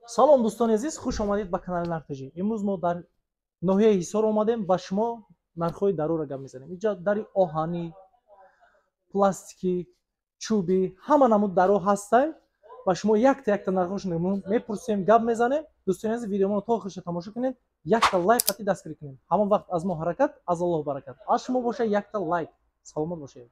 Салом дӯстони азиз, хуш омадед ба канали Нархтаҷӣ. Имрӯз мо дар ноҳияи Ҳисор омадем, ба шумо нархҳои дароро гап мезанем. Инҷа дари оҳанӣ, пластикӣ, чӯбӣ, ҳама намуд даро ҳастай. Ба шумо якта якта нархҳошро мепурсем, гап мезанем. Дӯстони азиз, видеомонро то охирша тамошо кунед, якта лайк қатӣ дастгирӣ кунед. Ҳамон вақт аз мо ҳаракат, аз Аллоҳ баракат. Аз шумо боша якта лайк. Саломат бошед.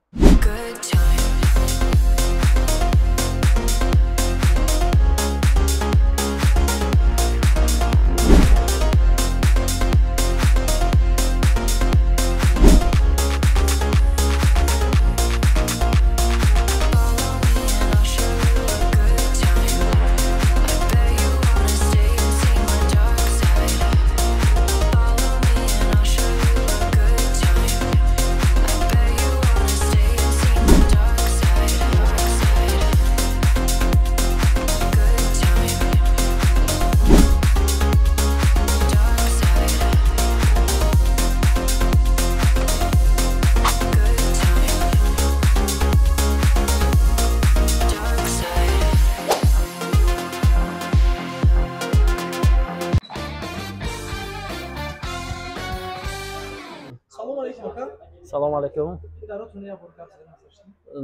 Салом алейкум.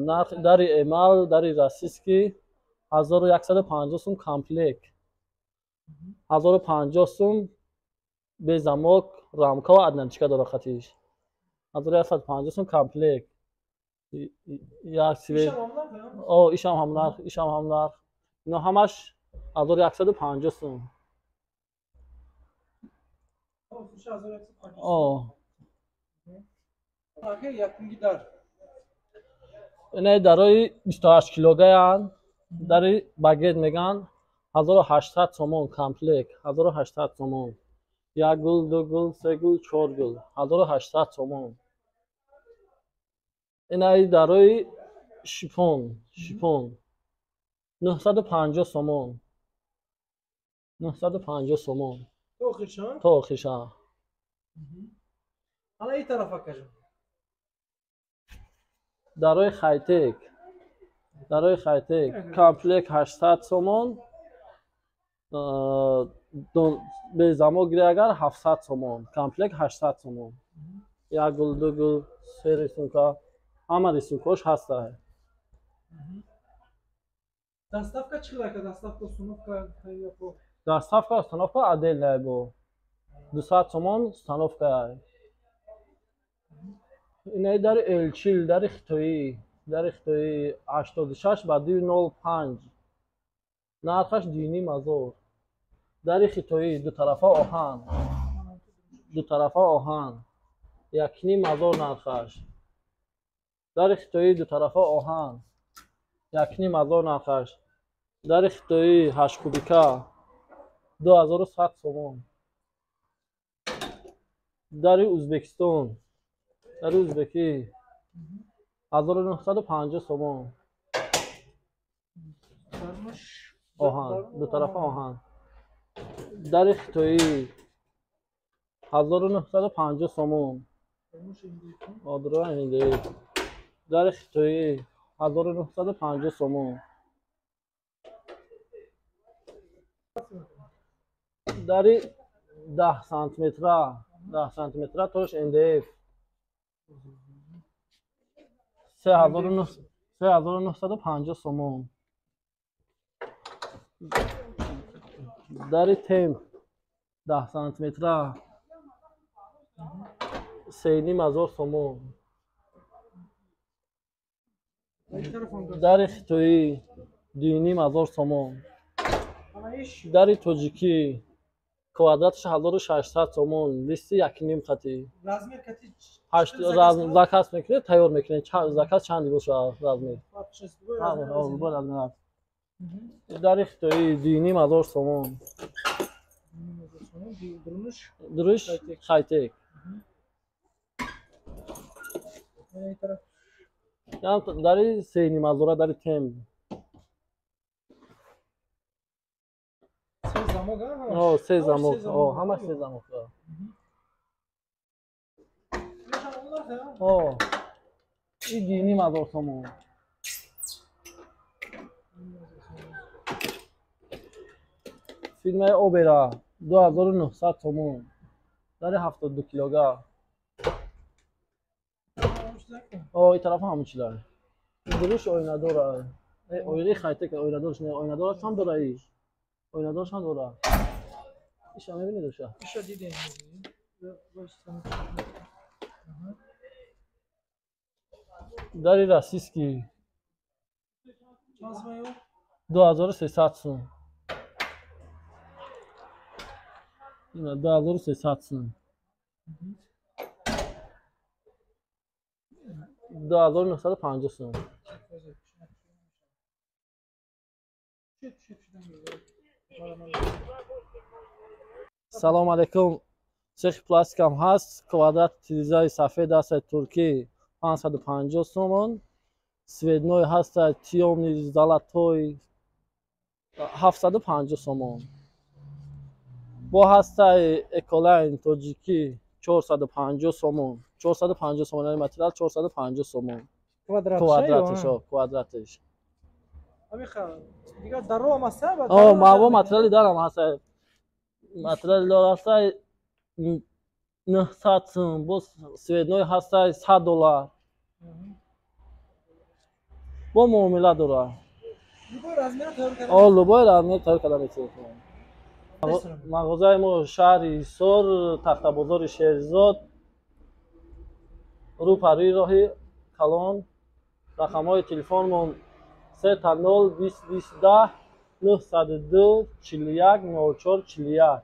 Нарх дари эмал, дари российский 1150 сум комплект. 1050 сум без замок, рамка ва одноточка дора хатиш. 1150 сум комплект. Як цвет. О, ишам ҳам нарх, ишам ҳам нарх. Ино ҳамаш 1150 сум. О. Инаи дарои 28 килогаянд, дари багет меган, 1800 сомон комплект, 1800 сомон. Як гул, ду гул, се гул, чор гул, 1800 сомон. Инаи дарои шифон, шифон 950 сомон. 950 сомон. То охирша. Ана ин тарафа кажем. Дарои хайтек, дарои хайтек комплект 800 сомон, безамок гире агар 700 сомон, комплект 800 сомон. Як гул, ду гул, се рисунка, ҳама рисункаҳош ҳаста. Доставка чӣ лака? Доставка, установка? Доставка, установка отдельная бо. 200 сомон установка. Инаи дари элчил, дари хитоӣ, дари хитоӣ 86 ба 205. Нархаш 2,5 ҳазор. Дари хитоӣ дутарафа оҳан. Дутарафа оҳан. 1,5 ҳазор нархаш. Дари хитоӣ дутарафа оҳан. 1,5 ҳазор нархаш. Дари хитоӣ 8 кубика 2100 сомон. Дари Ӯзбекистон, дари ӯзбекӣ 1950 сомон. Оҳан, дутарафа оҳан. Дари хитоӣ 1950 сомон. Дари хитоӣ 1950 сомон. Дари 10 сантиметра, 10 сантиметра тош НДФ 3950 сомон. Дари темп 10 сантиметра 3,5 ҳазор сомон. Дари хитоӣ 2,5 ҳазор сомон. Дари тоҷикӣ квадраташ 1600 сомон, листи 1,5 хати. Заказ мекунед, тайёр мекунед. Заказ чанд бошад размер? Дари хитоӣ 2,5 ҳазор сомон. Дуруш хайтек. Дари 3,5 ҳазора, дари темп. Се замок, ҳамаш се замок. И 2,5 ҳазор сомон. фирмаи Обера 2900 сомон. Дари 72 килога. О, ин тараф ҳамон чиза. Дуруш оинадора. Оинаи хайте ки оинадорш не, оинадораш ҳам дора иш. Оинадораш ҳам дора. Иша мебинед оша? Иша дидем. Дари российский. 2300 сум. Ина 2300 сум. 2950 сум. Салом алейкум. Цехи пластикам ҳаст. Квадрат тирезаи сафед аст, туркӣ 550 сомон. Цветной ҳаст, тёмный, золотой 750 сомон. Бо ҳастай Эколайн тоҷикӣ 450 сомон. 450 сомон, яъне материал 450 сомон. Квадратиш, квадратиш. Дигар даро ҳам ҳаст? О, маво материали дарам ҳаст. Материали дар ҳастай 900 сум, боз цветной ҳастай 100 доллар. Бо муомила дора. Любой размер тайёр карда? О, любой размер тайёр карда метавонем. Мағозаи мо шаҳри Ҳисор, Тахтабозори Шерзод, рӯпарӯи роҳи калон. Рақамҳои телефонмон 3 0 20 20 10 902 41 04 41.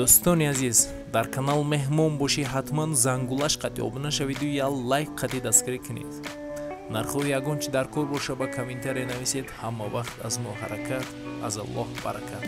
Дӯстони азиз, дар канал меҳмон бошӣ, ҳатман зангулаш қатъи обуна шавиду я лайк қатъи дастгирӣ кунед. Нархҳои ягон чи дар кор боша, ба комментария нависед. Ҳама вақт аз мо ҳаракат, аз Аллоҳ баракат.